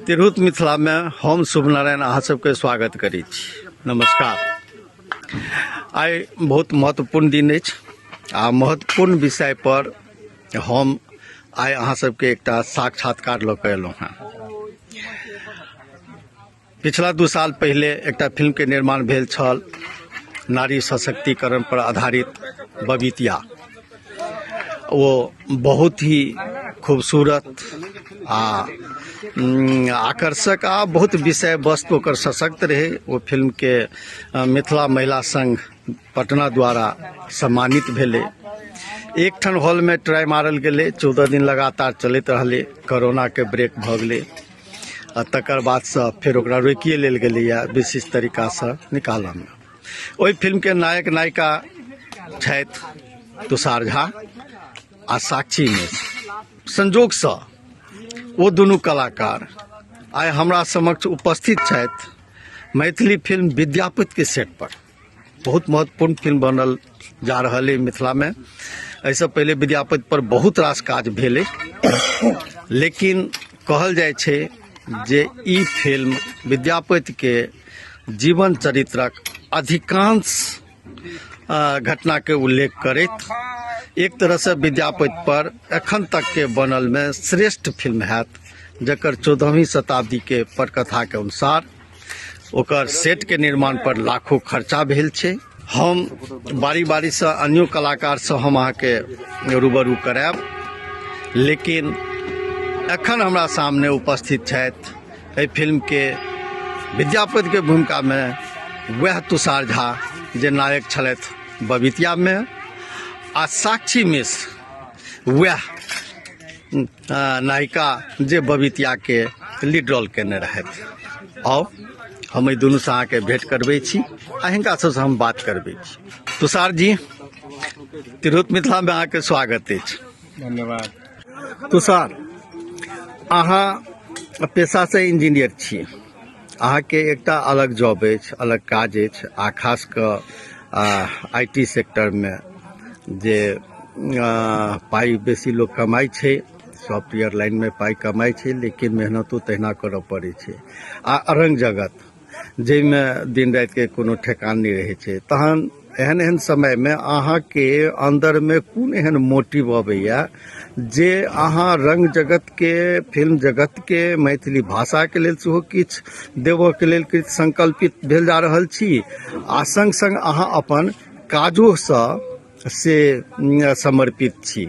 तिरहुत मिथिलामे हम शुभ नारायण अहाँ सबके स्वागत करै छी। नमस्कार। आइ बहुत महत्वपूर्ण दिन अछि आ महत्वपूर्ण विषय पर हम आइ अहाँ सबके एकटा साक्षात्कार लऽ कऽ एलहुँ हेँ। पिछला 2 साल पहिले एकटा फिल्मके निर्माण भेल छल, नारी सशक्तिकरण पर आधारित बबीतिया। ओ बहुत ही खूबसूरत आ आकर्षक आ बहुत विषय वस्तु ओकर सशक्त रहै। ओ फिल्मके मिथिला महिला संघ पटना द्वारा सम्मानित भेलै। एक ठाम हॉलमे ट्राई मारल गेलै, 14 दिन लगातार चलैत रहलै। कोरोनाके ब्रेक भऽ गेलै आ तकर बादसँ फेर ओकरा रोकिए लेल गेलैए विशेष तरीकासँ निकालऽमे। ओहि फिल्मके नायक नायिका छथि तुषार झा आ साक्षी मिश्र। संजोगसँ ओ दुनू कलाकार आइ हमरा समक्ष उपस्थित छथि मैथिली फिल्म विद्यापतिके सेट पर। बहुत महत्वपूर्ण फिल्म बनल जा रहल अइ मिथिलामे। एहिसँ पहिले विद्यापति पर बहुत रास काज भेल अइ, लेकिन कहल जाइ छै जे ई फिल्म विद्यापतिके जीवन चरित्रक अधिकांश घटनाके उल्लेख करैत एक तरहसँ विद्यापति पर एखन तकके बनलमे श्रेष्ठ फिल्म हैत, जकर 14वीं शताब्दीके पटकथाके अनुसार ओकर सेटके निर्माण पर लाखों खर्चा भेल छै। हम बारी बारीसँ अन्यो कलाकारसँ हम अहाँके रूबरू करायब, लेकिन एखन हमरा सामने उपस्थित छथि एहि फिल्मके विद्यापतिके भूमिकामे वएह तुषार झा जे नायक छलथि बबीतियामे, आ साक्षी मिश्र वएह नायिका जे बबीतियाके लीड रोल केने रहथि। आउ हम एहि दुनूसँ अहाँके भेंट करबै छी आ हिनका सबसँ हम बात करबै छी। तुषार जी, तिरहुत मिथिलामे अहाँके स्वागत अछि। धन्यवाद। तुषार, अहाँ पेशासँ इंजीनियर छी, अहाँके एकटा अलग जॉब अछि, अलग काज अछि, आ खास कऽ I T सेक्टरमे जे पाइ बेसी लोक कमाइ छै, सॉफ्टवेयर लाइनमे पाइ कमाइ छै, लेकिन मेहनतो तहिना करऽ पड़ै छै, आ रङ्ग जगत जाहिमे दिन रातिके कोनो ठेकान नहि रहै छै। तहन एहन एहन समयमे अहाँके अन्दरमे कोन एहन मोटिव अबैए जे अहाँ रङ्ग जगतके, फिल्म जगतके, मैथिली भाषाके लेल सेहो किछु देबऽके लेल किछु संकल्पित भेल जा रहल छी, आ सङ्ग सङ्ग अहाँ अपन काजोसँ से समर्पित छी,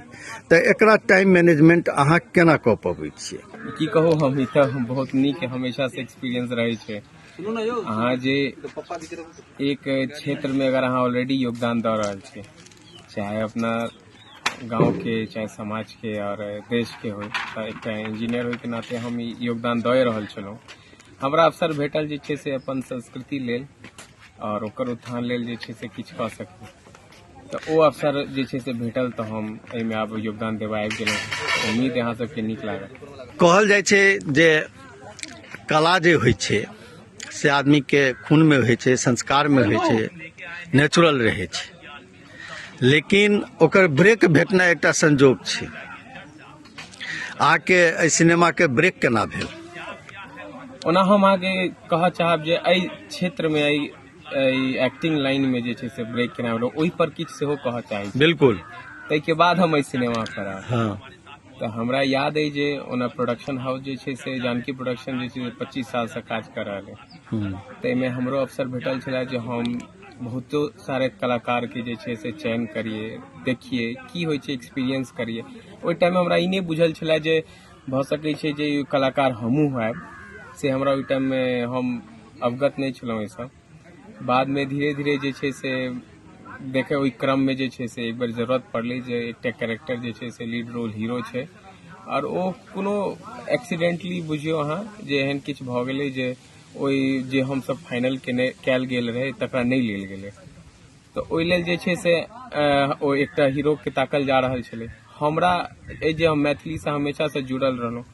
तऽ एकरा टाइम मैनेजमेंट अहाँ केना कऽ पबै छियै? की कहू हम, ई तऽ बहुत नीक हमेशासँ एक्सपीरियंस रहै छै। अहाँ जे एक क्षेत्रमे अगर अहाँ ऑलरेडी योगदान दऽ रहल छी, चाहे अपना गाँवके, चाहे समाजके आओर देशके होइ, तऽ एकटा इंजीनियर होइके नाते हम ई योगदान दऽ रहल छलहुँ। हमरा अवसर भेटल जे छै से अपन संस्कृति लेल आओर ओकर उत्थान लेल जे छै से किछु कऽ सकी, तऽ ओ अवसर जे छै से भेटल, तऽ हम एहिमे आब योगदान देबऽ आबि गेलहुँ। उम्मीद अहाँ सबके नीक लागत। कहल जाइ छै जे कला जे होइ छै से आदमीके खूनमे होइ छै, संस्कारमे होइ छै, नेचुरल रहै छै, लेकिन ओकर ब्रेक भेटनाइ एकटा संजोग छै। अहाँके एहि सिनेमाके ब्रेक केना भेल? ओना हम अहाँके कहऽ चाहब जे एहि क्षेत्रमे, एहि एक्टिंग लाइनमे जे छै से ब्रेक केना भेल, ओहि पर किछु सेहो कहऽ चाहै छी। बिल्कुल। ताहिके बाद हम एहि सिनेमा पर आयब। तऽ हमरा याद अइ जे ओना प्रोडक्शन हाउस जे छै से जानकी प्रोडक्शन जे छै से 25 सालसँ काज कऽ रहल अइ, ताहिमे हमरो अवसर भेटल छलै जे हम बहुतो सारे कलाकारके जे छै से चयन करियै, देखियै की होइ छै, एक्सपीरियंस करियै। ओहि टाइममे हमरा ई नहि बुझल छलै जे भऽ सकै छै जे ई कलाकार हमहूँ होयब, से हमरा ओहि टाइममे हम अवगत नहि छलहुँ एहिसँ। बादमे धीरे धीरे जे छै से देखै ओहि क्रममे जे छै से एक बेर जरूरत पड़लै जे एकटा कैरेक्टर जे छै से लीड रोल हीरो छै, आओर ओ कोनो एक्सीडेंटली बुझियौ अहाँ जे एहन किछु भऽ गेलै जे ओहि जे हमसब फाइनल केने कयल गेल रहै तकरा नहि लेल गेलै। तऽ ओहि लेल जे छै से ओ एकटा हीरोके ताकल जा रहल छलै। हमरा एहि जे हम मैथिलीसँ हमेशासँ जुड़ल रहलहुँ,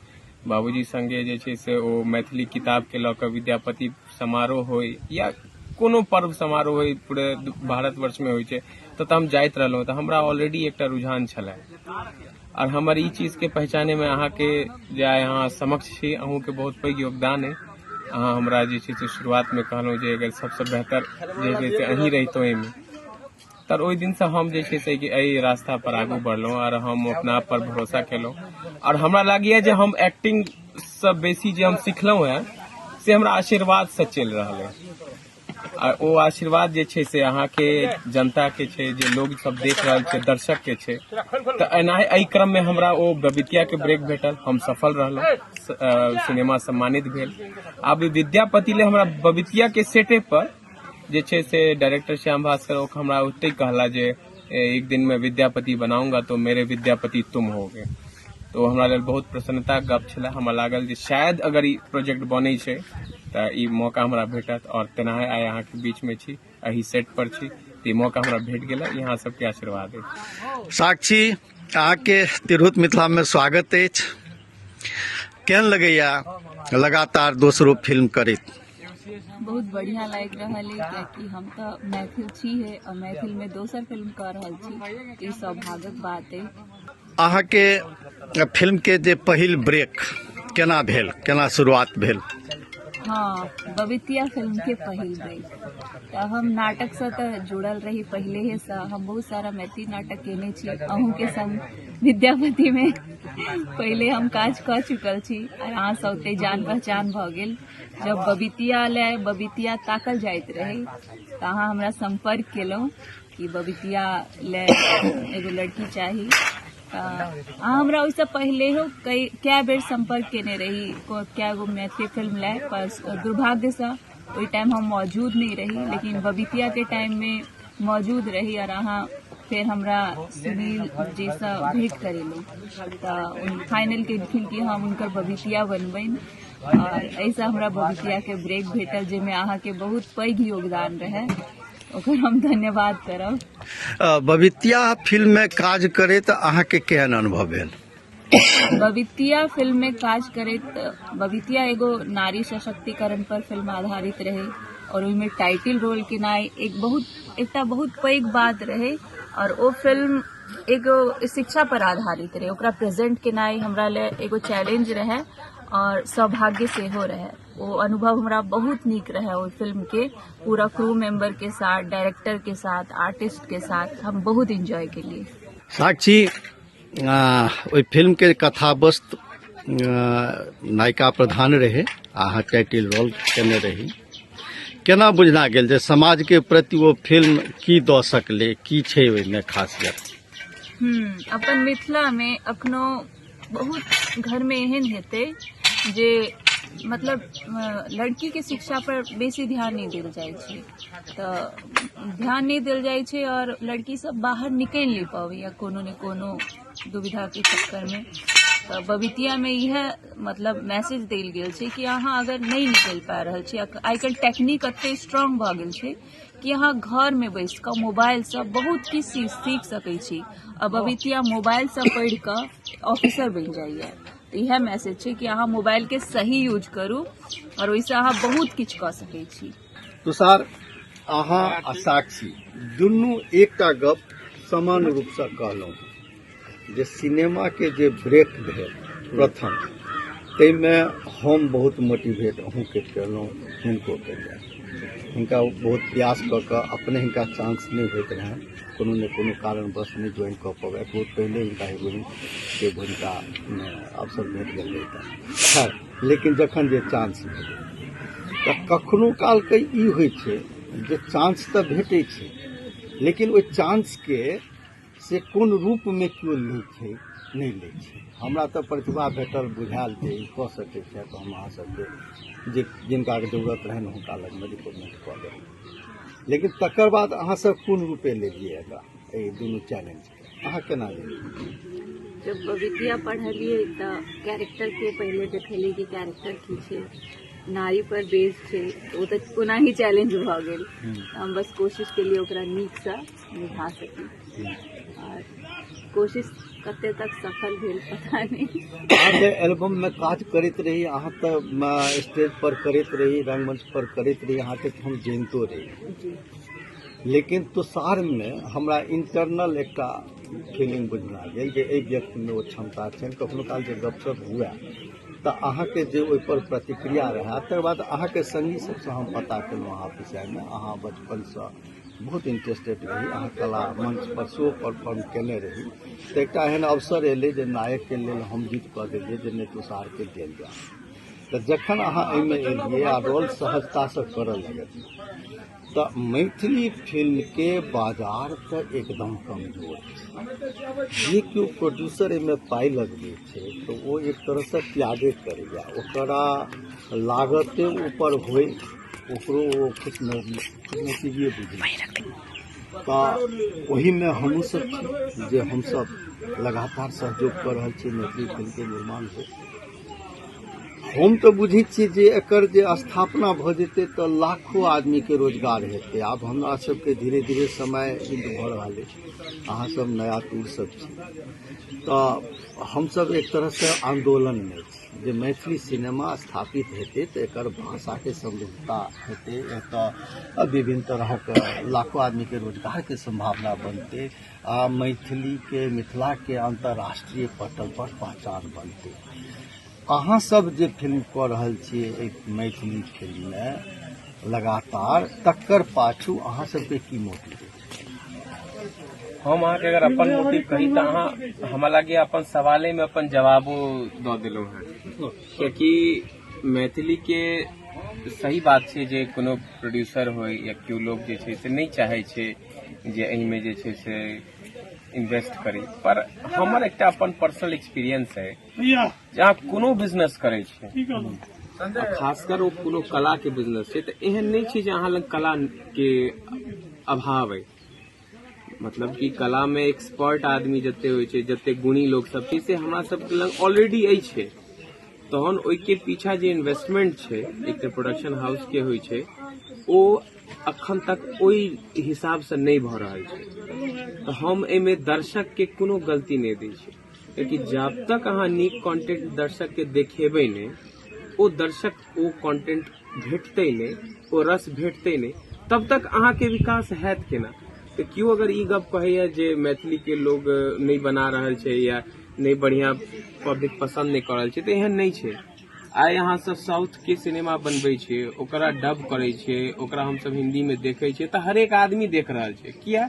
बाबूजी संगे जे छै से ओ मैथिली किताबके लऽ कऽ विद्यापति समारोह होइ या कोनो पर्व समारोह होइ, पूरे भारतवर्षमे होइ छै, तऽ हम जाइत रहलहुँ, तऽ हमरा ऑलरेडी एकटा रुझान छलै। आओर हमर ई चीजके पहचानैमे अहाँके जे आइ अहाँ समक्ष छी, अहूँके बहुत पैघ योगदान अइ। अहाँ हमरा जे छै से शुरुआतमे कहलहुँ जे अगर सबसँ बेहतर जे छै से अहीं रहितहुँ एहिमे, तर ओहि दिनसँ हम जे छै से कि एहि रास्ता पर आगू बढ़लहुँ आओर हम अपना आप पर भरोसा केलहुँ। आओर हमरा लागैए जे हम एक्टिंगसँ बेसी जे हम सिखलहुँ हेँ से हमरा आशीर्वादसँ चलि रहल अइ। आ ओ आशीर्वाद जे छै से अहाँके जनताके छै, जे लोग सब देख रहल छै, दर्शकके छै। तऽ एना एहि क्रममे हमरा ओ बबितियाके ब्रेक भेटल, हम सफल रहलहुँ, सिनेमा सम्मानित भेल। आब विद्यापति ले हमरा बबितियाके सेटे पर जे छै से डायरेक्टर श्याम भास्कर ओ हमरा ओतहि कहला जे एक दिन मैं विद्यापति बनाऊंगा तो मेरे विद्यापति तुम होगे। तो हमरा लेल बहुत प्रसन्नताके गप छलै। हमरा लागल जे शायद अगर ई प्रोजेक्ट बनै छै तऽ ई मौका हमरा भेटत, आओर तेनाहे आइ अहाँके बीचमे छी, एहि सेट पर छी, तऽ ई मौका हमरा भेट गेल, ई अहाँ सबके आशीर्वाद अछि। साक्षी, अहाँके तिरहुत मिथिलामे स्वागत अछि। केहन लगैया लगातार दोसरो फिल्म करैत? बहुत बढ़िया लागि रहल है, कियाकि हम तऽ मैथिल छी है और मैथिल में दोसर फिल्म कर रहल छी, ई सौभाग्यक बात है। अहाँके फिल्म के जे पहिल ब्रेक केना भेल, केना शुरुआत भेल? हाँ, बबितिया फिल्म के पहिल ब्रेक तऽ हम नाटक से तऽ जुड़ल रही पहले ही से। हम बहुत सारा मैथिली नाटक केने छी, अहूँ के संग विद्यापति में पहले हम काज कऽ चुकल छी और अहाँ सब ओते जान पहचान भऽ गेल। जब बबितिया ले बबितिया ताकल जाइत रहे तऽ अहाँ हमरा संपर्क केलहुँ कि बबितिया ले एगो लड़की चाही। तऽ अहाँ हमरा ओहिसँ पहिलेहो कए बेर संपर्क केने रही कए गो मैथिली फिल्म लए, पर दुर्भाग्यसँ ओहि टाइम हम मौजूद नहि रही, लेकिन बबितिया के टाइम में मौजूद रही और अहाँ फेर हमरा सुनील जीसँ भेंट करेलहुँ तऽ फाइनल केलखिन कि हम हुनकर बबितिया बनबनि, और एहिसँ हमरा बबितिया के ब्रेक भेटल, जाहिमे अहाँके बहुत पैघ योगदान रहै, ओकर हम धन्यवाद करब। बबितिया फिल्म में काज करैत अहाँके केहन अनुभव भेल? बबितिया फिल्म में काज करैत, बबितिया एगो नारी सशक्तिकरण पर फिल्म आधारित रहे और ओहिमे टाइटल रोल केनाइ एकटा बहुत पैघ बात रहे, और ओ फिल्म एगो शिक्षा पर आधारित रहे, ओकरा प्रेजेंट केनाइ हमरा ले एगो चैलेंज रहे और सौभाग्य सेहो रहे। ओ अनुभव हमरा बहुत नीक रहे। ओहि फिल्म के पूरा क्रू मेंबर के साथ, डायरेक्टर के साथ, आर्टिस्ट के साथ हम बहुत एंजॉय केलिए। साक्षी, ओहि फिल्म के कथा वस्तु नायिका प्रधान रहे, अहाँ टाइटल रोल केने रही, केना बुझना गेल जे समाज के प्रति ओ फिल्म की दऽ सकले, की छै ओहिमे खासियत? अपन मिथिला में अखनो बहुत घर में एहन हेतै जे लड़की के शिक्षा पर बेसी ध्यान नहि देल जाइ छै, तऽ ध्यान नहि देल जाइ छै और लड़की सब बाहर निकलि नहि पाबैया कोनो ने कोनो दुविधा के चक्कर में। तऽ बबितिया में इएह मैसेज देल गेल छै कि अहाँ अगर नहि निकलि पा रहल छी, आइ काल्हि टेक्निक एते स्ट्रांग भऽ गेल छै कि अहाँ घर में बैस कऽ मोबाइल सँ बहुत किछु सीख सकै छी। आ बबितिया मोबाइल सँ पढ़ि कऽ ऑफिसर बनि जाइया। तऽ इएह मैसेज छै कि अहाँ मोबाइल के सही यूज करू और ओहिसँ अहाँ बहुत किछु कऽ सकै छी। तुषार, अहाँ आ साक्षी दुनू एकटा गप समान रूपसँ कहलहुँ जे सिनेमा के जे ब्रेक भेल प्रथम, ताहिमे हम बहुत मोटिवेट अहूँके केलहुँ, हिनको केलियनि। हिनका बहुत प्रयास कऽ कऽ अपने हिनका चांस नहि होइत रहनि, कोनो ने कोनो कारणवश नहि ज्वाइन कऽ पबै। बहुत पहिले हिनका हीरोइनके भूमिकामे अवसर भेट गेल रहितनि। खैर, लेकिन जखन जे चांस भेल तऽ कखनो कालके ई होइ छै जे चांस तऽ भेटै छै, लेकिन ओहि चांसके से कोन रूपमे केओ लै छै, नहि लै छै। हमरा तऽ प्रतिभा भेटल, बुझायल जे ई कऽ सकै छै, तऽ हम अहाँ सबके जे जिनका जरूरत रहनि हुनका लगमे रिकमेंड कऽ देलहुँ। लेकिन तकर बाद अहाँ सब कोन रूपे लेलियै एकरा, एहि दुनू चैलेंजके अहाँ केना लेलियै? जब बबितिया पढ़लियै तऽ कैरेक्टरके पहिले देखलियै कि कैरेक्टर की छै, नारी पर बेस छै, ओ तऽ कोना ही चैलेंज भऽ गेल। हम बस कोशिश केलियै ओकरा नीकसँ निभा सकी, और कोशिश कते तक सफल भेल पता नहि। अहाँ जे एल्बममे काज करैत रही, अहाँ तऽ स्टेज पर करैत रही, रंगमंच पर करैत रही, अहाँके तऽ हम जनितो रही। लेकिन तुषारमे हमरा इंटरनल एकटा फीलिंग बुझना गेल जे एहि व्यक्तिमे ओ क्षमता छनि। कखनो काल जे गपशप हुए तऽ अहाँके जे ओहिपर प्रतिक्रिया रहए, तकर बाद अहाँके संगी सबसँ हम पता केलहुँ अहाँ विषयमे। अहाँ बचपनसँ बहुत इंटरेस्टेड रही, अहाँ कला मंच पर सेहो परफॉर्म केने रही। तऽ एकटा एहन अवसर एलै जे नायकके लेल हम जिद कऽ देलियै जे नहि, तुषारके देल जाय। तऽ जखन अहाँ एहिमे एलियै आ रोल सहजतासँ करऽ लगलियै, तऽ मैथिली फिल्मके बाजार तऽ एकदम कमजोर छै। जे केओ प्रोड्यूसर एहिमे पाइ लगबै छै तऽ ओ एक तरहसँ त्यागे करैए, ओकरा लागते ऊपर होइ, ओकरो ओ खुशनसीबिए बुझै। तऽ ओहिमे हमहूँ सब छी जे हमसब लगातार सहयोग कऽ रहल छी मैथिली फिल्मके निर्माण हो। हम तऽ बुझै छियै जे एकर जे स्थापना भऽ जेतै तऽ लाखो आदमीके रोजगार हेतै। आब हमरा सबके धीरे धीरे समय इंत भऽ रहल अछि, अहाँ सब नया तूर सब छी, तऽ हमसब एक तरहसँ आन्दोलनमे छी जे मैथिली सिनेमा स्थापित हेतै तऽ एकर भाषाके समृद्धता हेतै, एतऽ विभिन्न तरहक लाखो आदमीके रोजगारके सम्भावना बनतै आ मैथिलीके, मिथिलाके अन्तर्राष्ट्रीय पटल पर पहचान बनतै। अहाँ सब जे फिल्म कऽ रहल छियै एहि मैथिली फिल्ममे लगातार, तकर पाछू अहाँ सबके की मोटिव अछि? हम अहाँके अगर अपन मोटिव कही तऽ अहाँ हमरा लागैए अपन सवालेमे अपन जवाबो दऽ देलहुँ हेँ, कियाकि मैथिलीके सही बात छै जे कोनो प्रोड्यूसर होइ या केओ लोक जे छै से नहि चाहै छै जे एहिमे जे छै से इन्वेस्ट करी। पर हमर एकटा अपन पर्सनल एक्सपीरियंस है जे अहाँ कोनो बिजनेस करै छी, आ खासकर ओ कोनो कला के बिजनेस छै, तऽ एहन नहि छै जे अहाँ लग कला के अभाव अइ। मतलब कि कला मे एक्सपर्ट आदमी जते होइ छै, जते गुणी लोक सब छै, से हमरा सबके लग ऑलरेडी अछि। तहन ओहिके पीछा जे इन्वेस्टमेंट छै, एक तऽ प्रोडक्शन हाउस के होइ छै, ओ अखन तक ओहि हिसाबसँ नहि भऽ रहल छै। तऽ हम एहिमे दर्शक के कोनो गलती नहि दै छी, कियाकि जब तक अहाँ नीक कंटेंट दर्शक के देखेबै नहि, ओ दर्शक ओ कंटेंट भेटतै नहि, ओ रस भेटतै नहि, तब तक अहाँके विकास हैत केना? तऽ केओ अगर ई गप कहैया जे मैथिली के लोग नहि बना रहल छै या नहि बढ़िया पब्लिक पसन्द नहि कऽ रहल छै, तऽ एहन नहि छै। आइ अहाँ सब साउथ के सिनेमा बनबै छियै, ओकरा डब करै छियै, ओकरा हमसब हिन्दी मे देखै छियै, तऽ हरेक आदमी देख रहल छै। किया?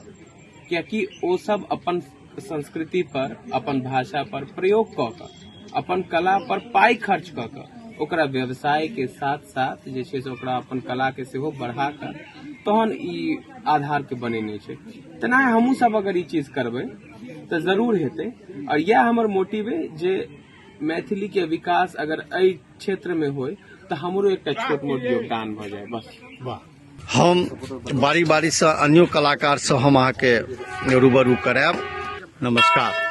कियाकि ओ सब अपन संस्कृति पर, अपन भाषा पर प्रयोग कऽ कऽ, अपन कला पर पाइ खर्च कऽ कऽ, ओकरा व्यवसाय के साथ साथ जे छै से ओकरा अपन कला के सेहो बढ़ा कऽ तहन ई आधार के बनेने छै। तेना हमहूँ सब अगर ई चीज करबै तऽ जरूर हेतै। आओर इएह हमर मोटिव अइ जे मैथिली के विकास अगर एहि क्षेत्र में होय तऽ हमरो एकटा छोट मोट योगदान भऽ जाय, बस। वाह। हम बारी बारीसँ अन्यो कलाकारसँ हम अहाँके रूबरू करायब। नमस्कार।